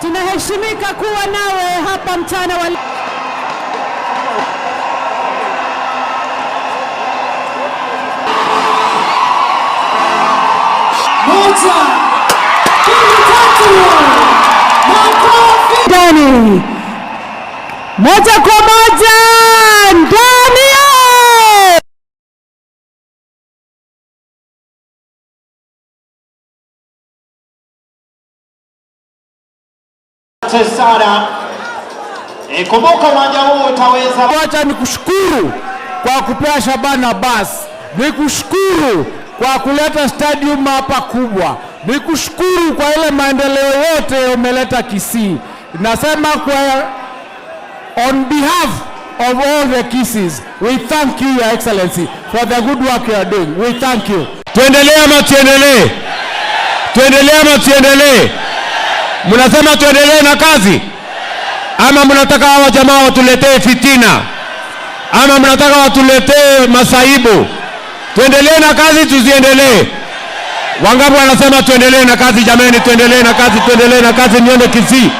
Tunaheshimika kuwa nawe hapa mchana wa Moja, mbili, tatu. Makofi. Ndani moja kwa moja ndani ya Asante sana. E, kumbuka uwanja huu utaweza Wacha nikushukuru kwa kupea Shabana basi, nikushukuru kwa kuleta stadium hapa kubwa, nikushukuru kwa ile maendeleo yote umeleta Kisii. Nasema kwa on behalf of all the Kisiis, we thank you, Your Excellency, for the good work you are doing. We thank you. Tuendelee ama tuendelee? Tuendelee ama tuendelee? Mnasema tuendelee na kazi ama mnataka hawa jamaa watuletee fitina ama mnataka watuletee masaibu? Tuendelee na kazi, tusiendelee? Wangapi wanasema tuendelee na kazi? Jameni, tuendelee na kazi, tuendelee na kazi. Niende Kisii.